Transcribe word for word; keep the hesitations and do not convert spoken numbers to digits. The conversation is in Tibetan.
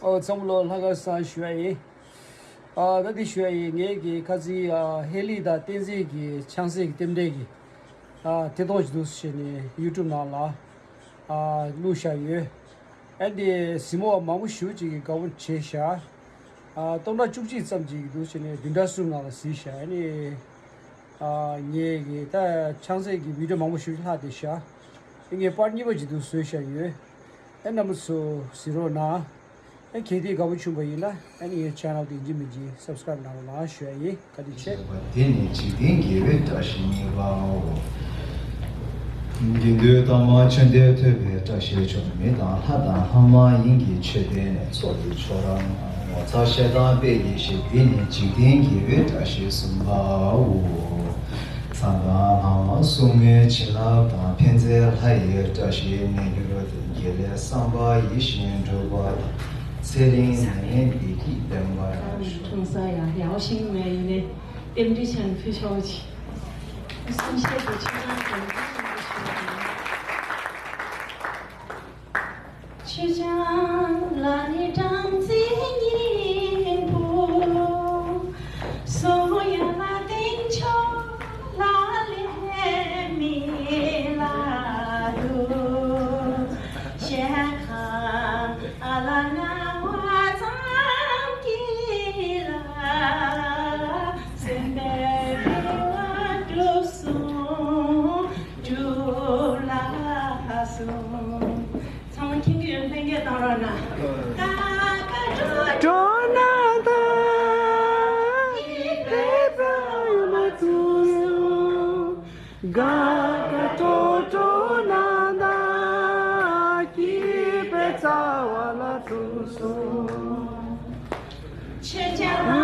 ཨོ་ཚང་མ་ལོ་ལྷག་དཀར་བཟང་ཞུ་ཡ་ཡིན། ཨ་ད་འདི་ཞུ་ཡ་ཡིན། ངས་ཀྱི་ཁ་སང་ཨ་ཧེ་ལི་དང་བསྟན་འཛིན་གྱི་ཆང་སའི་གི་རྟེན་འབྲེལ་གྱི་ཨ་ཐད་གཏོང་ཞིག་འདུག་ཟེར་ནས་ཡུ་ཊུབ་ནང་ལ་ཨ་བླུགས་བཞག་ཡོད། ཨ་འདི་གཟིགས་མོ་བ་མང་པོ་ཞེ་པོ་ཅིག་གིས་དགའ་པོ་བྱས་ཤག་ཨ་སྟོང་ཕྲག་བཅུ་གཅིག་ཙམ་ཅིག་འདུག་ཟེར་ནས་བདུན་ཕྲག་གསུམ་ནང་ལ་གཟིགས་ཤག་ཨ་ནི་ཨ་ངས་ཀྱི་ད་ཆང་སའི་གི་བི་ཌིའོ་མང་པོ་ཞེ་པོ་ཅིག་ལྷག་བསྡད་ཤག་ཨ་ངས་པར་གཉིས་པ་ཅིག་འདུག་བཟོས་བཞག་ཡོད། ཨེ་རྣམ་པ་ཚོ་གཟིགས་རོགས་གནང་། ཨེ་གལ་ཏེ་དགའ་པོ་བྱུང་བ་ཡིན་ན་ཨེ་ནི་ངའི་ཆེ་ནལ་དེ་ཡིན་གཅིག་མིན་གཅིག་སབ་སི་ཀ་རེབ་གནང་རོགས་གནང་ཞུ་ཡ་ཡིན། བཀའ་དྲིན་ཆེ། འདི་ནི་འཇིག་རྟེན་དགེ་བའི་བཀྲ་ཤིས་གཉིས་པའོ། དགེ་འདུན་དམ་པ་ཆོས་འདིར་ཐོས་པའི་བཀྲ་ཤིས་བྱུང་། མི་དང་ལྷ་དང་ལྷ་མ་ཡིན་གྱི་མཆོད་པས་ནི་ཚོགས་ཀྱི་མཆོག་རབ་བསྔོ། ངོ་མཚར་ཤེས་དང་དཔལ་གྱི་གཞི། འདི་ནི་འཇིག་རྟེན་དགེ་བའི་བཀྲ་ཤིས་གསུམ་པའོ། མཚན་དང་ལྷ་མ་སྲུང་མའི་བྱིན་རླབས་དང་། ཕན་མཛད་ལྷ་ཡི་བཀྲ་ཤིས་གནས་གྱུར་ཏེ། དགེ་ལེགས་བསམ་པ་ཡིད་བཞིན་འགྲུབ་པ་དང་། ཚེ་རིང་ནད་ངན་བདེ་སྐྱིད་ལྡན་པར་ཤོག། ཁྲུང་ས་ཡ་ཡའོ་ཤིང་ངའི་ནས་རྟེན་འབྲེལ་ཆེན་ཕུལ་ཆོག་ཅིག་གསུང་བཤད་དུ་ཆོས་ཀྱང་དོན་དུ་ཆེན་པོ་ཞུ་བ་ཡིན། ཆོས་ཀྱང་ལ་ནི་སྦྲང་རྩི་སྙིང་པོ། གསུང་ཡ་ལ་སྟེང་ཕྱོགས་ལ་ལས་མི་ལ་དུ། ཞལ་ཁ་ཨ་ལ་རྣ་བ་ཙམ་གྱིས་ལ། སེམས་པའི་རེ་བ་འགྲུབ་སོང་འགྲུབ་ལ་སོང་། ཚང་མ་མཁྱེན་གྱི་ཡོད་ལྷན་རྒྱས་བཏང་རོགས་གནང་། ཀ་ཀ་ཀྲོ་ཀྲོ་ན་ད་ཀི་པེ་ཙ་ཡོད་མ་ཐུ་ཡོད། ག་ག་ཏོ་ཏོ་ན་ན་ཀི་པེ་ཙ་བ་ལ་ཐུག་སོང་། ཆེ་ཆེ།